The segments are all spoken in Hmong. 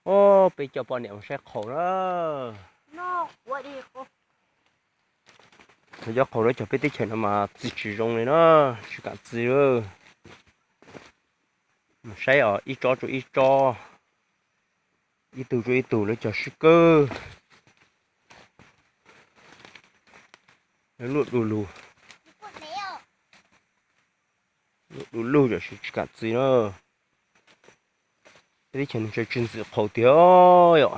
Ob, peb coj poj niam mus saib qhaus na. Cov qhaus lawv cog peb teb chaws no mas txi tsis zoo li na, tsis kam txi lawm. Mus saib os, ib tsob rau ib tsob, ib tug rau ib tug lawv cog sib kawg. Lawv luaj du lug, luaj du lug tam sis tsis kam txi na. Peb teb chaws no tsis ntxim qhaus tiag yom.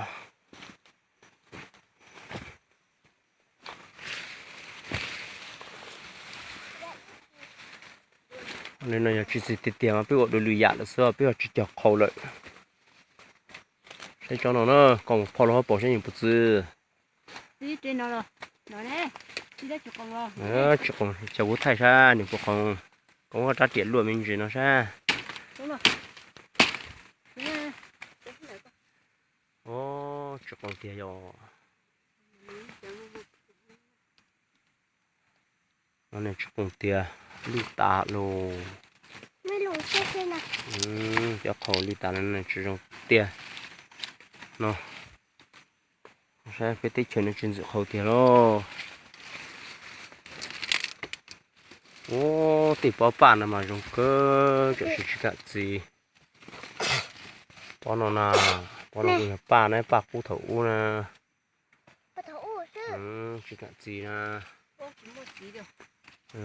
Li no yog tsis txi tiag tiag mas peb ua dua lwm yam lawm xwb, peb ho tsis cog qhaus lawm. Saib tsob no na, koj mus phoj lub hauv paus saib nws puas txi. Tsis qoos, ces kuv thaij saib nws puas qoos. Koj muab rab riam luaj me ntsis no saib. Tsis qoos tiag yom. No tsis qoos tiag, lwj tas lawm. Cov qhaus lwj tas lawm, tsis zoo tiag no. Saib peb teb chaws no tsis ntxim qhaus tiag lauj. Ub, tej pob paj no mas zoo kawg, tam sis tsis kam txi. Pob no na, pob no kuj yog paj na, paj qub thaum ub na. Tsis kam txi na.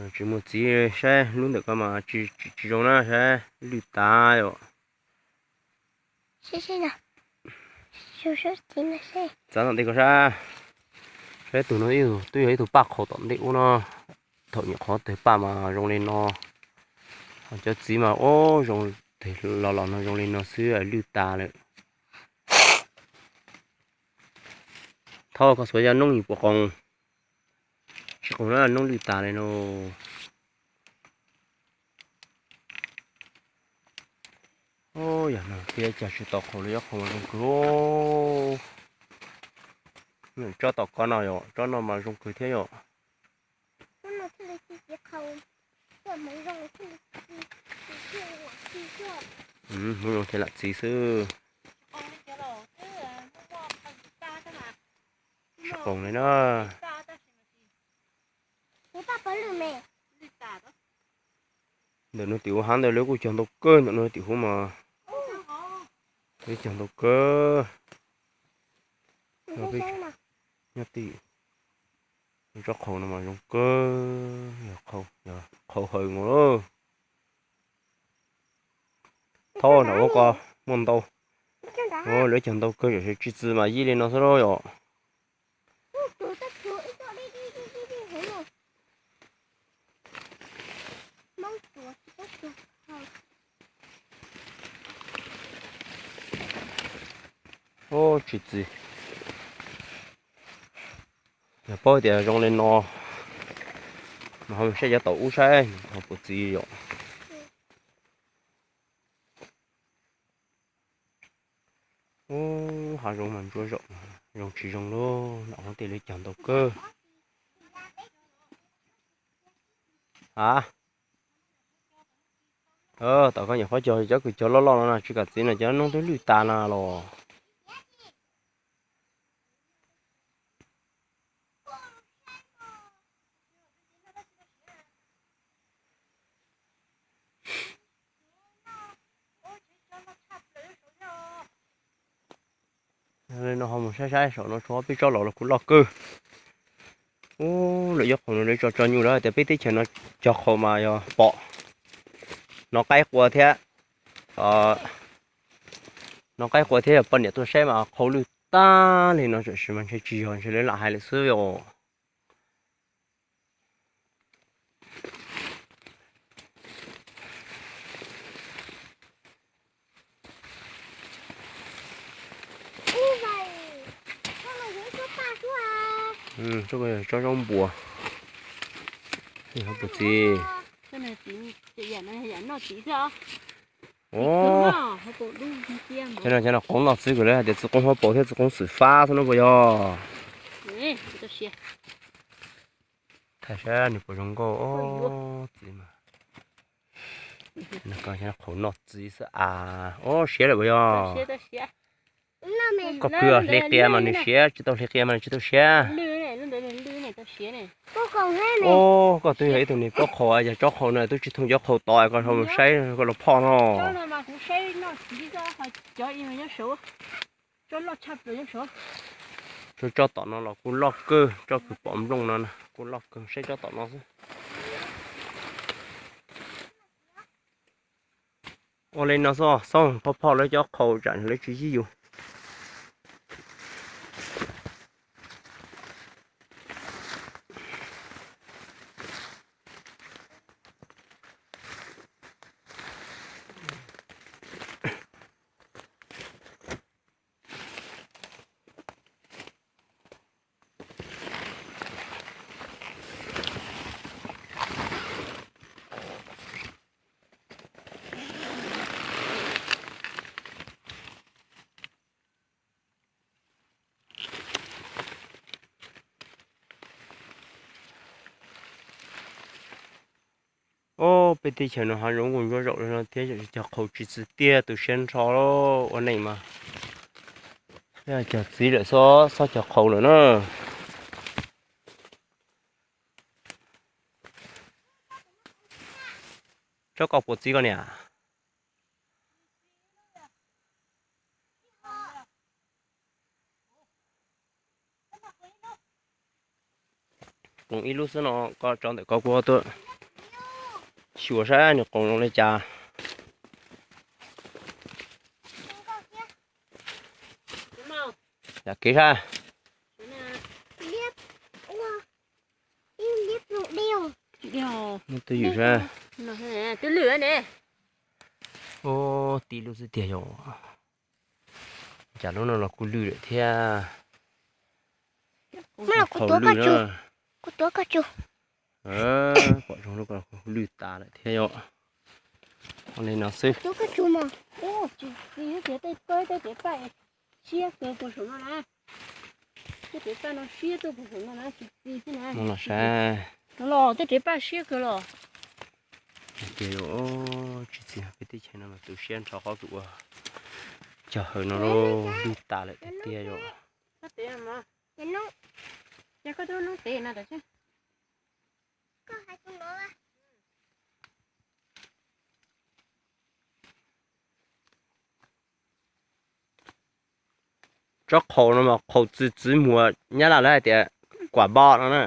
Tsis muaj txiv, saib lub ntawm ko mas tsis zoo na, saib lwj tas yom. Txav tom ntej ko saib, saib tus no twb yog ib tug paj qhaus tom ntej ub no. Thaum nyuam qhuav tawg paj mas zoo li no, ho cov txiv mas ub zoo, tawg los los no zoo li no xwb, lwj tas lawm. Thaub, koj xuav cov noob yim puas qoos? Tsis qoos na, noob lwj tas li no. Yog no thiab cas tsis tau qhaus li, ob qhaus mas zoo kawg. Tsob tom ko no yom, tsob no mas zoo kawg thiab yom. Hmoov zoo thiaj lam txiv xwb. Tsis qoos li na. Ntawm no tim huv hav ntawd lawv kuj cog ntau kawg, ntawm no tim huv mas lawv cog ntau kawg. Nyob tim tsob qhaus no mas zoo kawg, yog qhaus hawm mus lawm. Thaub, nram ub ko muaj ntau. Lawv cog ntau kawg, tam sis tsis txi mas yij li no xwb lauj yom. Ub, tsis txi. Yog paub tias zoo li no, mas ho saib cov tom ub saib ho puas txi yom. Ub, hav zoov mas ntsuab zaum, zoo tsis zoo lauj, nram ub tej lawv cog ntau kawg. A, tom koj nyuam qhuav cog cov kws cog loj loj no na, tsis kam txiv no cov noob twb lwj tas na los. No ho mus saib saib saum no tshuav peb tsob los los kuj loj kawg. Ub, lawv cov qhaus no lawv tso tso nyuj lawm tias peb teb chaws no cog qhaus mas yog pom. Hnov qaib qua thiab, hnov qaib qua thiab yog poj niam tuaj saib mas qhau lwj tag li no, tam sis mas ntshe tsis yog, ntshe lawv lam hais lawm xwb os. Tsob zaub npua, puas txiv. Cov no qoov noj txiv, kuv lawv hais tias txiv qoov hauv paus thiab txiv qoov xwm fab xwb no puas yog? Thaij saib nws puas zoo nkauj txiv mas. Qhov noj txiv xwb as. Ob, siav lawm puas yog? Koj kwv hliv qia mas nws siav, tsis tau hliv qia mas nws tsis tau siav. Ub, koj twb yog ib tug niag pob qhaus, yog tsob qhaus no twb tsis thooj cov qhaus tod, koj ho mus saib koj los phoj no. Tsob tom no los kuj loj kawg, tsob kws pom nplooj no kuj loj kawg, saib tsob tom no xwb. Ua li no xwb, xoob phoj phoj lawv cov qhaus tsam lawv tsis yig yus. Ob, peb teb chaws no hav zoov kuj ntsuab zaum li no thiab, cog qhaus tsis txwv tiag, tu siab nrho ua neej mas. Cog txiv lawm, xob cog qhaus lawm na. Tsob koj puas txiv koj niam? Qoos ib lub xwb no, koj tso ntawm ko kuv tuaj xyuas saib nws qoos zoo li cas. Yam kev sab. Twb ywm sab. Ub, tib lub xwb tiag yog. Cas lub no los kuj lwj lawm thiab. Qhaus lwj na. Pom zoo lub ko lwj tas lawm thiab yom. Ua li no xwb. Siab kawg puag saum no na. Tej rev paj no siab tuaj puag saum no na, tsis txi xwb na. Los tej rev paj siab kawg los. Tias yus tsis txi peb teb chaws no mas tu siab nrho qhov kws ua cog hawm no lwj tas lawm tiag tiag yom. Tsob qhaus no mas qhaus txwv txwv muag, Nyab Laj lawv hais tias kuam npo no na.